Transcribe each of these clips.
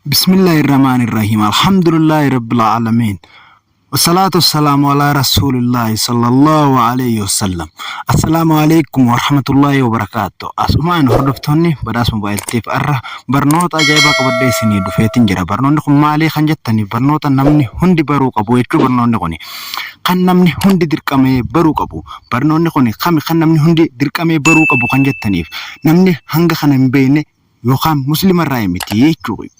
Bismillahirrahmanirrahim. Alhamdulillahi Rabbil Aalamiin. Wasalaatu wassalaamu alaa rasuulillahi sallallahu alayhi wasallam. Assalaamu alaikum warahmatullahi wabarakaatu. Asumaan hordoftoonni Badhaas Mobaayiltiif arra barnoota ajaa'ibaa qabadhee isinii dhufeetiin jira. Barnoonni kun maalii kan jettanii, barnoota namni hundi baruu qabu jechuu. Barnoonni kun kan namni hundi dirqamee baruu qabu. Barnoonni kun kami kan namni hundi dirqamee baruu qabu kan jettaniif, namni hanga kana hin beekne yookaan muslima irraa miti jechuudha.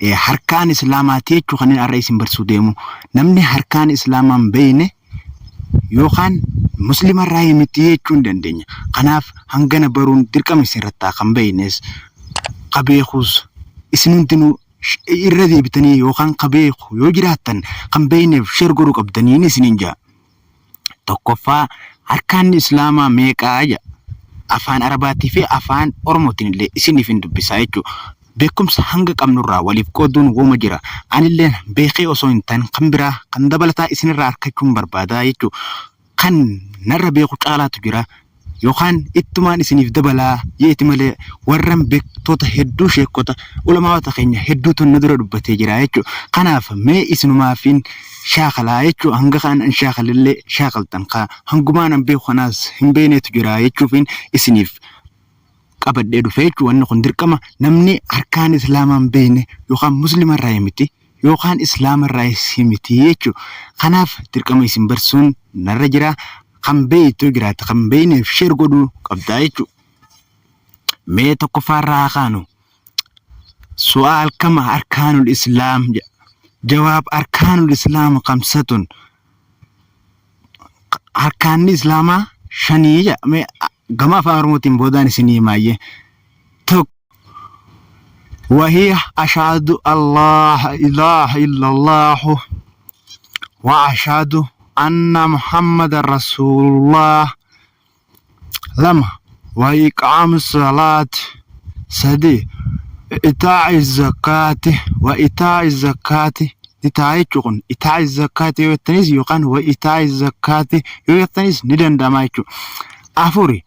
Harkaan islaamaati jechuu kanneen har'a isin barsuu deemu. Namni harkaan islaamaa hin beekne yookaan muslima irraa miti jechuu hin dandeenya. Kanaaf hangana baruun dirqama isin irratti kan beeknes ka beekus isin hundinuu irra deebitanii yookaan ka beeku yoo jiraattan kan beekneef share godhuu qabdaniin isiniin jaa. Tokkoffaa, harkaanni islaamaa meeqaa jedha. Afaan Arabaatii fi afaan Oromootiin illee isiniif hin dubbisaa jechuudha. Beekumsa hanga qabnurraa waliif qooduun wooma jira. Anillee beekee osoo hin taane kan biraa kan dabalataa isinirraa argachuun barbaadaa jechuudha. Kan narra beeku caalaatu jira. Yookaan ittumaan isiniif dabalaa jeeti malee warran beektoota hedduu, sheekota, ulamaawota keenya hedduutu na dura dubbatee jira jechuudha. Kanaaf mee isinumaafin shaakalaa jechuudha. Hanga kaan an shaakalillee shaakaltan ka hangumaan an beeku kanaas hin beekneetu jira jechuufin isiniif qabadhee dhufe jechuudha. Wanni kun dirqama, namni harkaan islaamaa hin beekne yookaan muslima irraa miti yookaan islaama irraa miti jechuudha. Kanaaf dirqama isin barsuun narra jira. Kan beektu jiraate kan beekneef share godhuu qabdaa jechuudha. Mee tokkoffaarraa haa kaanu. سؤال: كم أركان الإسلام؟ جواب: أركان الإسلام خمسة. Harkaanni islaamaa shanii jedha. Mee gama afaan Oromootiin boodaan isinii himaayyee. Tokko, وهي أشهد أن لا إله إلا الله وأشهد أن محمد رسول الله. لما، وإقام الصلاة. سدي، إيتاء الزكاة. وإيتاء الزكاة ni ta'a jechuun kun إيتاء الزكاة yoo jettanis yookaan وإيتاء الزكاة yoo jettanis ni danda'ama jechuudha. Afuri,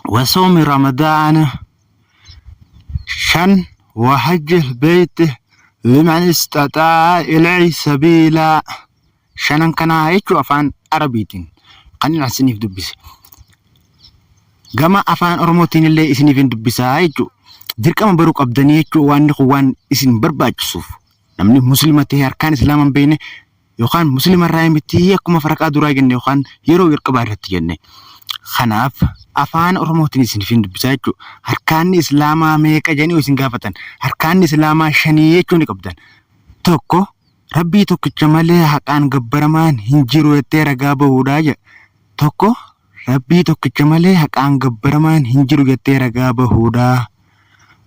وصوم رمضان. Shan, وحج البيت لمن استطاع إليه سبيلا. Shanan kanaa jechuu afaan Arabiitiin kan inni isiniif dubbise. Gama afaan Oromootiin illee isiniif hin dubbisaa jechuudha. Dirqama baruu qabdanii jechuu, waan kun waan isin barbaachisuuf. Namni muslima ta'e harkaan islaama hin beekne yookaan muslima irraa miti, akkuma faraqaa duraa jenne yookaan yeroo jalqabaa irratti jenne. Kanaaf afaan Oromootiin isiniif hin dubbisaa jechuudha. Harkaanni islaamaa meeqa jedhanii isin gaafatan, harkaanni islaamaa shanii jechuu ni qabdan. Tokko, Rabbii tokkicha malee haqaan gabbaramaan hin jiru jettee ragaa bahuudha jedha. Tokko, Rabbii tokkicha malee haqaan gabbaramaan hin jiru jettee ragaa bahuudha.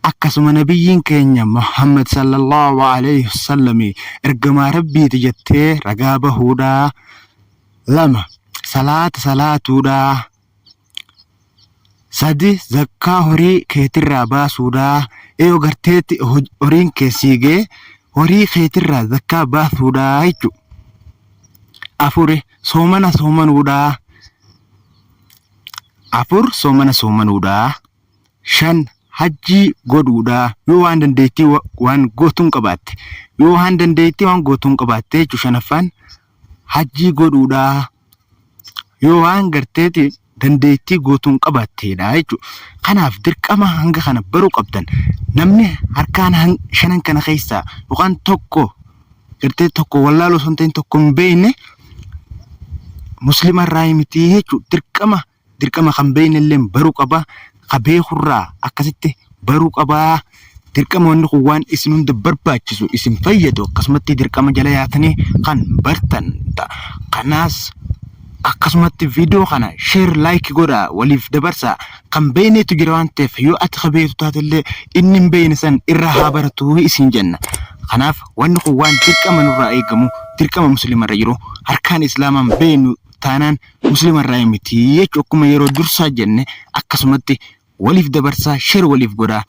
Akkasuma nabiyyiin keenya Muhammad sallallahu alaihi wasallam ergamaa Rabbiiti jettee ragaa bahuudha. Lama, salaata salaatuudha. Sadi, zakkaa horii keetirraa baasuudha. Yoo garteetti horiin kee siigee horii keetirraa zakkaa baasuudha jechuudha. Afur, soomana soomanuudha. Afur, soomana soomanuudha. Shan, hajjii godhuudha. Yoo waan dandeettii waan gootuun qabaatte. Yoo waan dandeettii waan gootuun qabaatte jechuudha, shanaffaan hajjii godhuudha. Yoo waan garteeti dandeettii gootuun qabaatteedha jechuudha. Kanaaf dirqama hanga kana baruu qabdan. Namni harkaan shanan kana keessaa yookaan tokko gartee tokko wallaaluu osoo hin ta'in tokko hin beekne muslima irraa miti jechuudha. Dirqama dirqama kan beekne illee baruu qaba. Ka beekurraa akkasitti baruu qabaa. Dirqama, wanni kun waan isin hunda barbaachisu, isin fayyadu, akkasumatti dirqama jala yaatanii kan bartan ta'a. Kanaas akkasumatti viidiyoo kana share, like godhaa, waliif dabarsaa. Kan beekneetu jira waan ta'eef, yoo ati ka beektu taatellee inni hin beekne san irraa haa baratu isin jenna. Kanaaf wanni kun waan dirqama nurraa eegamu, dirqama musliimarra jiru. Harkaan islaamaan beeknu taanaan muslima irraa miti jechuun akkuma yeroo dursaa jenne, akkasumatti waliif dabarsaa, share waliif godhaa.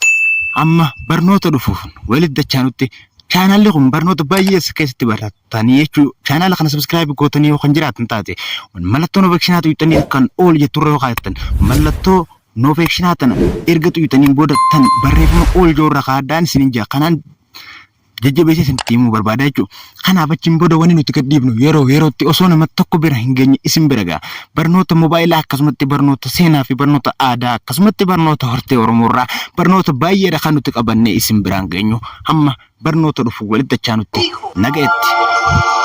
Amma barnoota dhufuuf walitti dachaanutti, chaanaalli kun barnoota baay'ee as keessatti baratanii jechuu. Chaanaala kana subscribe gootanii yoo kan jiraatan taate, mallattoo notificationaa tuqxanii kan all jetturra yoo kaa'attan mallattoo Noofeekshinaa tana erga xuyxaniin booda tan barreeffama ol joorra kaa'adhaan isinin jaa kanaan jajjabeessee isinitti himuu barbaada jechuudha. Kanaaf achiin booda wanni nuti gadhiifnu yeroo yerootti osoo nama tokko bira hin geenye isin bira ga'a. Barnoota moobaayilaa akkasumatti barnoota seenaa fi barnoota aadaa akkasumatti barnoota hortee Oromoo irraa barnoota baay'eedha kan nuti qabannee isin biraan geenyu. Hamma barnoota dhufu walitti dachaanutti naga'etti.